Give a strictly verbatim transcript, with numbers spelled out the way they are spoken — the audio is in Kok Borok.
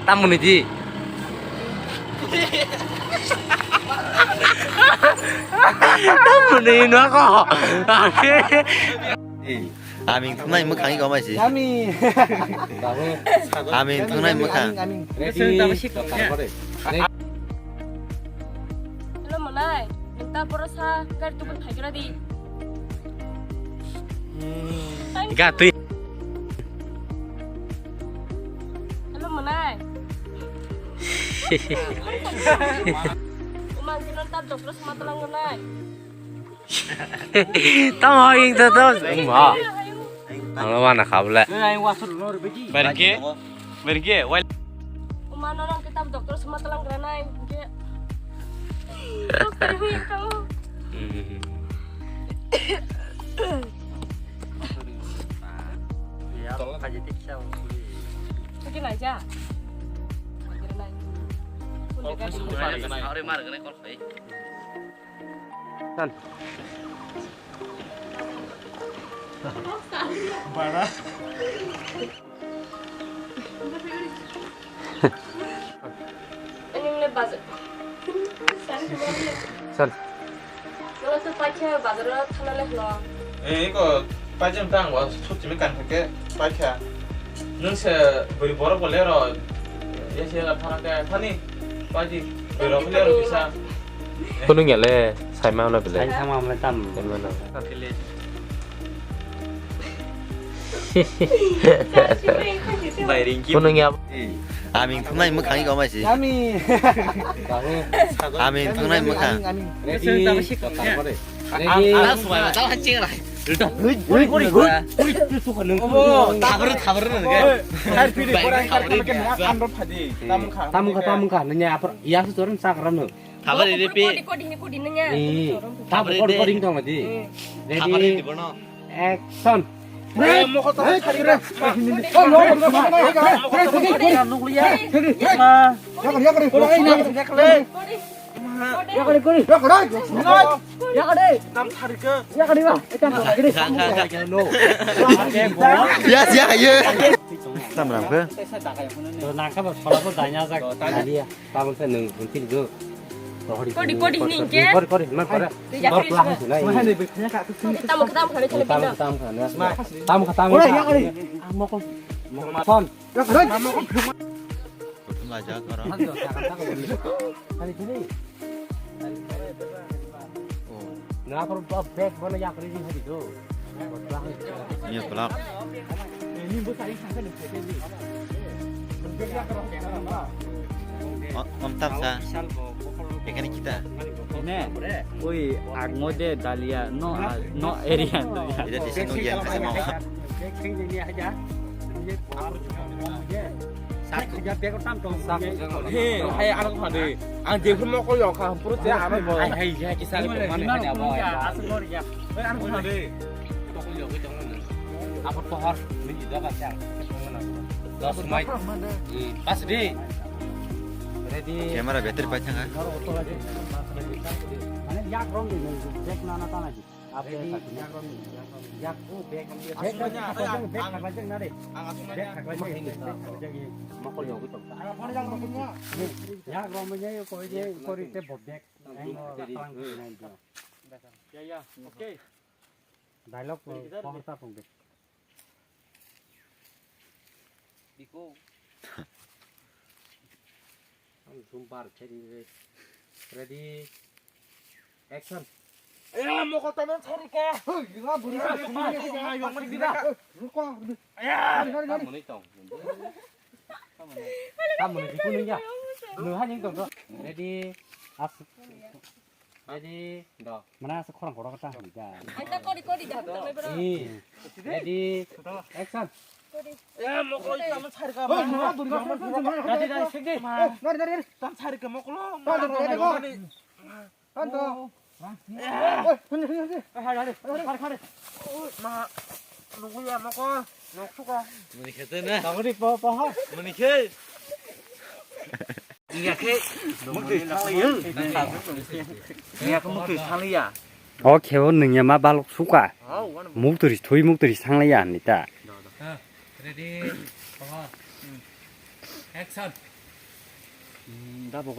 Tamoni di. Tamoni no ko. Aming thungnai mwkhang iko maisi. Aming. Aming thungnai mwkhang. Aming, aming. Ready. Hello, Monai. Nung ta boro sa gari tubun phaigra di. Ga twi. Hello, Monai. Uma, gino ta doctor sama telang, Monai. Tamo ing to to. Uma. Ang lawa na kable. Berke. Berke. Wal. Uma, norong kitab doctor sama telang granai. Ke. Dokter hui kamu. Hmm. Mungkin aja. Mungkin aja. Mungkin aja. Tan. Bara. Ini mulai bazar. Sal. Kalau tu pakai bazar lah, sana leh lo. Eh, iko pakai tang wa, suci mi kan ke pakai. Nung se beri borok bolero, ya sih lah thana ke thani, pakai beri bolero bisa. Kunung ya le, sai ma na bele. Sai sama mulai tam. Sai ma na. Bai ringki. Kunung ya. Aming thungnai mwkhang iko maisi. Aming. Aming thungnai mwkhang. Ready. Ready. Ang, ang suai ma, tala ching rai. Hui, hui, hui, hui. Tabur, tabur nang ke. Bai, tabur. Tamung kha, tamung kha, nanya apa? Ya, su turun sakra no. Thabar ini, Pi. Kodi, kodi, kodi, kodi nanya. Ih, thabar kodi, ini. Kodi, kodi, kodi, kodi. Ready? Thabar ini, Bono. Action. Eh, mokol thabar ini. Oh, no, no, no, no, no. Kodi, kodi, kodi. Kodi, kodi, kodi. Kodi, kodi. Tam thari ka. Yes, yeah, yeah. Tam ram ka. Nangka ba sola bo danya jak. Tabuk se nung until go. Kodi, kodi, hini hingke? Kodi, kodi, man kore. Tor kla hasi nai. Tamo, tamo, kami, kami, tamo, tamo, kami. Tamo, tamo, kami. Mokol. Mokol. Son. Kali kini. Na por bag bono yakri di hari do. Iya, belak. O, om tam sa. Ekani kita. Ne, ui, ang ngode dalia, no, ah, no area. Ida di sini yang kasih mau. He, hai, ano kha de. Ang jephru mokol yong kha, hampuru te ano bo. Hai, hai, hai, kisa le mane. Hai, ano kha de. Mokol yong kha. Apo pohor, ni jaga sa. Dos mai. Hmm, pas de. Ready. Camera battery pai thanga. Mane yak rong ni, yak na na ta na. Ready? Yak, oh, bag. Bag khaklai jang, bag khaklai jang na re. Bag khaklai jang, bag khaklai jang. Mokol yong kutong. Yak rong manya yo koi je, kori te bo bag. Ya, ya, okay. Dialogue ko, pohor ta pung bag. Biko. Ang sumbar cheri re. Ready. Action. Eh, mokol tamang chari ka. Hoi, nga buri ka. Mokol tamang chari ka. Ruko. Aya. Gari, gari, gari. Tamoni tong. Tamoni dikun ya. Lu ha ning tong. Ready. As. Ready, do. Mana asa khorang kotor kata hini da. Aita kori kori dah, tong bro. Ni. Ready, action. Eh, mokol tamang chari ka. Hoi, ma, buri ka. Ready, ready, sik di. Gari, gari, gari. Tam chari ka mokol. Tanto, ready ko. Tanto. Hoi, hini, hini, hini. Hari, hari. Hari, hari. Ma, nunggu ya mokol. Nok suka. Muni khete na. Tangri po po ha. Muni khe. Iya khe. Mukti thanglayo. Iya khe mukti thanglaya. O kheo nungya ma balok suka. Mukturi thui mukturi thanglaya nita. Ready. Power. Action. Dabogo